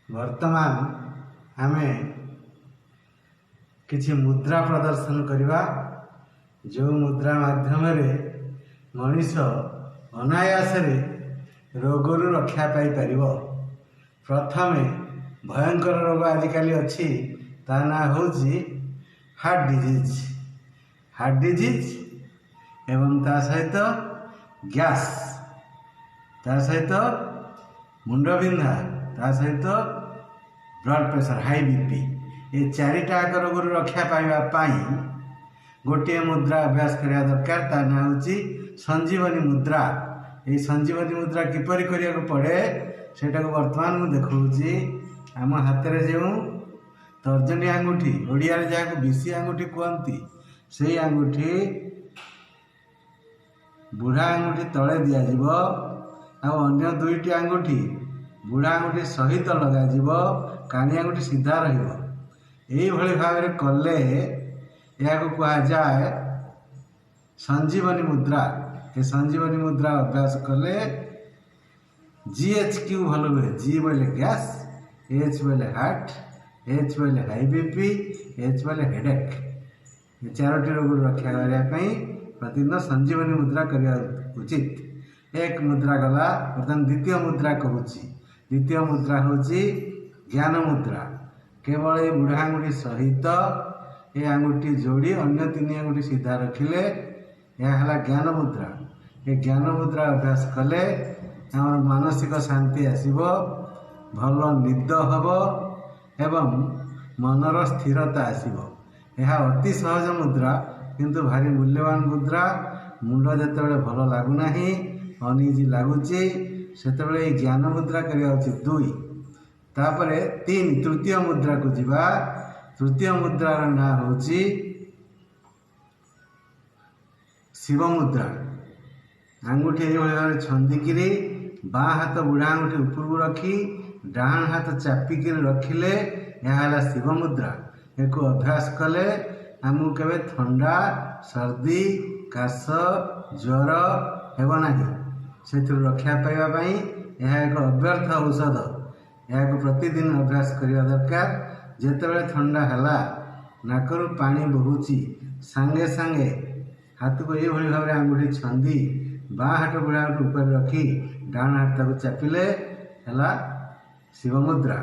ବର୍ତ୍ତମାନ ଆମେ କିଛି ମୁଦ୍ରା ପ୍ରଦର୍ଶନ କରିବା, ଯେଉଁ ମୁଦ୍ରା ମାଧ୍ୟମରେ ମଣିଷ ଅନାୟାସରେ ରୋଗରୁ ରକ୍ଷା ପାଇପାରିବ। ପ୍ରଥମେ ଭୟଙ୍କର ରୋଗ ଆଜିକାଲି ଅଛି, ତା ନାଁ ହେଉଛି ହାର୍ଟ ଡିଜିଜ୍। ହାର୍ଟ ଡିଜିଜ୍ ଏବଂ ତା ସହିତ ଗ୍ୟାସ୍, ତା ସହିତ ମୁଣ୍ଡବିନ୍ଧା, ତା ସହିତ ବ୍ଲଡ଼ ପ୍ରେସର, ହାଇ ବିପି। ଏ ଚାରିଟା ଯାକ ରୋଗରୁ ରକ୍ଷା ପାଇବା ପାଇଁ ଗୋଟିଏ ମୁଦ୍ରା ଅଭ୍ୟାସ କରିବା ଦରକାର। ତା ନାଁ ହେଉଛି ସଞ୍ଜୀବନୀ ମୁଦ୍ରା। ଏହି ସଞ୍ଜୀବନୀ ମୁଦ୍ରା କିପରି କରିବାକୁ ପଡ଼େ, ସେଇଟାକୁ ବର୍ତ୍ତମାନ ମୁଁ ଦେଖାଉଛି। ଆମ ହାତରେ ଯେଉଁ ତର୍ଜନୀ ଆଙ୍ଗୁଠି, ଓଡ଼ିଆରେ ଯାହାକୁ ବିଶି ଆଙ୍ଗୁଠି କୁହନ୍ତି, ସେଇ ଆଙ୍ଗୁଠି ବୁଢ଼ା ଆଙ୍ଗୁଠି ତଳେ ଦିଆଯିବ, ଆଉ ଅନ୍ୟ ଦୁଇଟି ଆଙ୍ଗୁଠି ବୁଢ଼ା ଆଙ୍ଗୁଠି ସହିତ ଲଗାଯିବ, କାନି ଆଙ୍ଗୁଠି ସିଧା ରହିବ। ଏଇଭଳି ଭାବରେ କଲେ ଏହାକୁ କୁହାଯାଏ ସଞ୍ଜୀବନୀ ମୁଦ୍ରା। ଏ ସଞ୍ଜୀବନୀ ମୁଦ୍ରା ଅଭ୍ୟାସ କଲେ ଜି ଏଚ୍ କ୍ୟୁ ଭଲ ହୁଏ। ଜି ବୋଇଲେ ଗ୍ୟାସ୍, ଏଚ୍ ବୋଇଲେ ହାର୍ଟ, ଏଚ୍ ବୋଇଲେ ହାଇ ବିପି, ଏଚ୍ ବୋଇଲେ ହେଡ଼େକ୍। ଏ ଚାରୋଟି ରୋଗରୁ ରକ୍ଷା କରିବା ପାଇଁ ପ୍ରତିଦିନ ସଞ୍ଜୀବନୀ ମୁଦ୍ରା କରିବା ଉଚିତ। ଏକ ମୁଦ୍ରା ଗଲା, ବର୍ତ୍ତମାନ ଦ୍ୱିତୀୟ ମୁଦ୍ରା କହୁଛି। ଦ୍ୱିତୀୟ ମୁଦ୍ରା ହେଉଛି ଜ୍ଞାନ ମୁଦ୍ରା। କେବଳ ଏ ବୁଢ଼ା ଆଙ୍ଗୁଠି ସହିତ ଏ ଆଙ୍ଗୁଠି ଯୋଡ଼ି ଅନ୍ୟ ତିନି ଆଙ୍ଗୁଠି ସିଧା ରଖିଲେ ଏହା ହେଲା ଜ୍ଞାନ ମୁଦ୍ରା। ଏ ଜ୍ଞାନ ମୁଦ୍ରା ଅଭ୍ୟାସ କଲେ ଆମର ମାନସିକ ଶାନ୍ତି ଆସିବ, ଭଲ ନିଦ ହେବ ଏବଂ ମନର ସ୍ଥିରତା ଆସିବ। ଏହା ଅତି ସହଜ ମୁଦ୍ରା, କିନ୍ତୁ ଭାରି ମୂଲ୍ୟବାନ ମୁଦ୍ରା। ମୁଣ୍ଡ ଯେତେବେଳେ ଭଲ ଲାଗୁନାହିଁ, ଅନଇଜି ଲାଗୁଛି, ସେତେବେଳେ ଏଇ ଜ୍ଞାନ ମୁଦ୍ରା କରିବା ଉଚିତ। ଦୁଇ, ତାପରେ ତିନି, ତୃତୀୟ ମୁଦ୍ରାକୁ ଯିବା। ତୃତୀୟ ମୁଦ୍ରାର ନାଁ ହେଉଛି ଶିବ ମୁଦ୍ରା। ଆଙ୍ଗୁଠି ଏଇଭଳି ଭାବରେ ଛନ୍ଦିକିରି ବାଁ ହାତ ବୁଢ଼ା ଆଙ୍ଗୁଠି ଉପରକୁ ରଖି ଡାହାଣ ହାତ ଚାପିକିରି ରଖିଲେ ଏହା ହେଲା ଶିବ ମୁଦ୍ରା। ଏହାକୁ ଅଭ୍ୟାସ କଲେ ଆମକୁ କେବେ ଥଣ୍ଡା, ସର୍ଦ୍ଦି, କାଶ, ଜ୍ୱର ହେବ ନାହିଁ। ସେଥିରୁ ରକ୍ଷା ପାଇବା ପାଇଁ ଏହା ଏକ ଅବ୍ୟର୍ଥ ଔଷଧ। ଏହାକୁ ପ୍ରତିଦିନ ଅଭ୍ୟାସ କରିବା ଦରକାର। ଯେତେବେଳେ ଥଣ୍ଡା ହେଲା, ନାକରୁ ପାଣି ବହୁଛି, ସାଙ୍ଗେ ସାଙ୍ଗେ ହାତକୁ ଏଇଭଳି ଭାବରେ ଆଙ୍ଗୁଠି ଛନ୍ଦି ବାଁ ହାତ ବୁଢ଼ା ଆଙ୍ଗୁଠି ଉପରେ ରଖି ଡାହାଣ ହାତ ତାକୁ ଚାପିଲେ ହେଲା ଶିବ ମୁଦ୍ରା।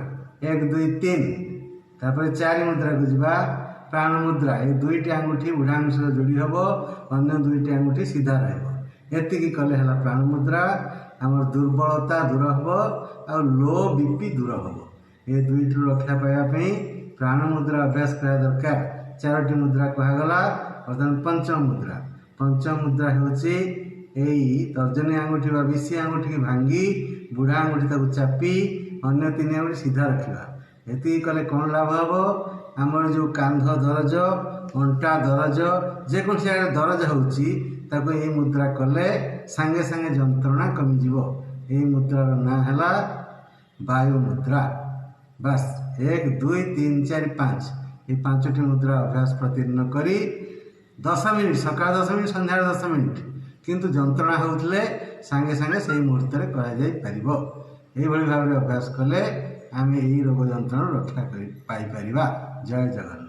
1, 2, 3। ତାପରେ ଚାରି ମୁଦ୍ରାକୁ ଯିବା, ପ୍ରାଣ ମୁଦ୍ରା। ଏ ଦୁଇଟି ଆଙ୍ଗୁଠି ବୁଢ଼ା ଆଙ୍ଗୁଠି ସହ ଯୋଡ଼ି ହେବ, ଅନ୍ୟ ଦୁଇଟି ଆଙ୍ଗୁଠି ସିଧା ରହିବ। ଏତିକି କଲେ ହେଲା ପ୍ରାଣ ମୁଦ୍ରା। ଆମର ଦୁର୍ବଳତା ଦୂର ହେବ ଆଉ ଲୋ ବିପି ଦୂର ହେବ। ଏ ଦୁଇଟିରୁ ରକ୍ଷା ପାଇବା ପାଇଁ ପ୍ରାଣ ମୁଦ୍ରା ଅଭ୍ୟାସ କରିବା ଦରକାର। ଚାରୋଟି ମୁଦ୍ରା କୁହାଗଲା, ବର୍ତ୍ତମାନ ପଞ୍ଚମ ମୁଦ୍ରା। ପଞ୍ଚମ ମୁଦ୍ରା ହେଉଛି ଏଇ ତର୍ଜନୀ ଆଙ୍ଗୁଠି ବା ବିଶି ଆଙ୍ଗୁଠିକି ଭାଙ୍ଗି ବୁଢ଼ା ଆଙ୍ଗୁଠି ତାକୁ ଚାପି ଅନ୍ୟ ତିନି ଆଙ୍ଗୁଠି ସିଧା ରଖିବା। ଏତିକି କଲେ କ'ଣ ଲାଭ ହେବ? ଆମର ଯେଉଁ କାନ୍ଧ ଦରଜ, ଅଣ୍ଟା ଦରଜ, ଯେକୌଣସି ଜାଗାରେ ଦରଜ ହେଉଛି, ତାକୁ ଏଇ ମୁଦ୍ରା କଲେ ସାଙ୍ଗେ ସାଙ୍ଗେ ଯନ୍ତ୍ରଣା କମିଯିବ। ଏଇ ମୁଦ୍ରାର ନାଁ ହେଲା ବାୟୁ ମୁଦ୍ରା। ବାସ୍, 1, 2, 3, 4, 5, ଏଇ ପାଞ୍ଚଟି ମୁଦ୍ରା ଅଭ୍ୟାସ ପ୍ରତିଦିନ କରି 10 ମିନିଟ୍, ସକାଳ 10 ମିନିଟ୍, ସନ୍ଧ୍ୟାବେଳେ 10 ମିନିଟ୍, କିନ୍ତୁ ଯନ୍ତ୍ରଣା ହେଉଥିଲେ ସାଙ୍ଗେ ସାଙ୍ଗେ ସେଇ ମୁହୂର୍ତ୍ତରେ କରାଯାଇପାରିବ। ଏଇଭଳି ଭାବରେ ଅଭ୍ୟାସ କଲେ ଆମେ ଏଇ ରୋଗ ଯନ୍ତ୍ରଣାରୁ ରକ୍ଷା କରି ପାଇପାରିବା। ଜୟ ଜଗନ୍ନାଥ।